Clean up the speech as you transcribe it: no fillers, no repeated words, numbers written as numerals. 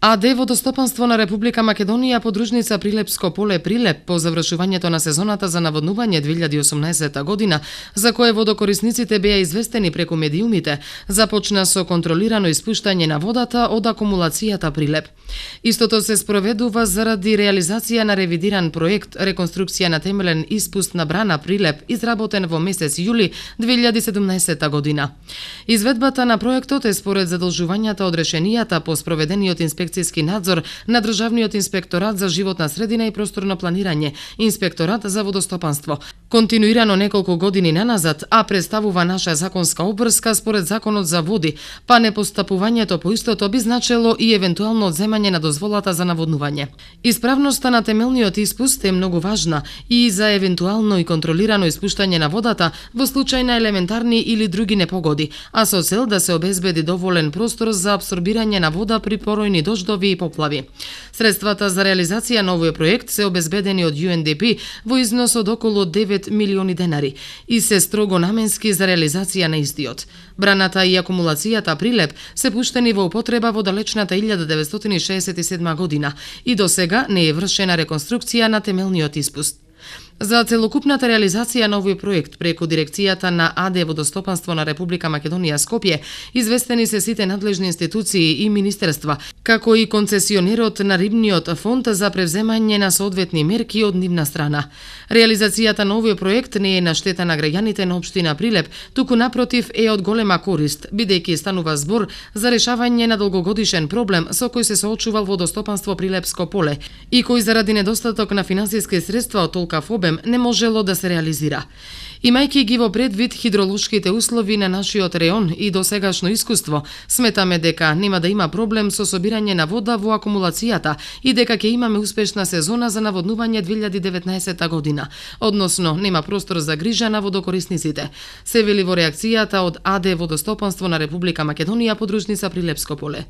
АД Водостопанство на Република Македонија подружница Прилепско поле Прилеп по завршувањето на сезоната за наводнување 2018 година, за кое водокорисниците беа известени преку медиумите, започна со контролирано испуштање на водата од акумулацијата Прилеп. Истото се спроведува заради реализација на ревидиран проект реконструкција на темелен испуст на брана Прилеп, изработен во месец јули 2017 година. Изведбата на проектот е според задолжувањата од решенијата по спроведениот инспекцијски надзор на Државниот инспекторат за животна средина и просторно планирање, Инспекторат за водостопанство. Континуирано неколку години наназад, а представува наша законска обврска според Законот за води, па непостапувањето по истото би значело и евентуално одземање на дозволата за наводнување. Исправноста на темелниот испуст е многу важна и за евентуално и контролирано испуштање на водата во случај на елементарни или други непогоди, а со цел да се обезбеди доволен простор за апсорбирање на вода при поројни дождови и поплави. Средствата за реализација на овој проект се обезбедени од UNDP во износ од околу 9 милиони денари и се строго наменски за реализација на истиот. Браната и акумулацијата Прилеп се пуштени во употреба во далечната 1967 година и до сега не е вршена реконструкција на темелниот испуст. За целокупната реализација на овој проект преку дирекцијата на АД Водостопанство на Република Македонија Скопје известени се сите надлежни институции и министерства, како и концесионерот на Рибниот фонд за превземање на соодветни мерки од нивна страна. Реализацијата на овој проект не е на штета на граѓаните на општина Прилеп, туку напротив е од голема корист, бидејќи станува збор за решавање на долгогодишен проблем со кој се соочувал Водостопанство Прилепско поле и кој заради недостаток на финансиски средства од толкав обем не можело да се реализира. Имајќи ги во предвид хидролошките услови на нашиот реон и досегашно искуство, сметаме дека нема да има проблем со собирање на вода во акумулацијата и дека ќе имаме успешна сезона за наводнување 2019 година, односно нема простор за грижа на водокорисниците, се вели во реакцијата од АД Водостопанство на Република Македонија подружница Прилепско поле.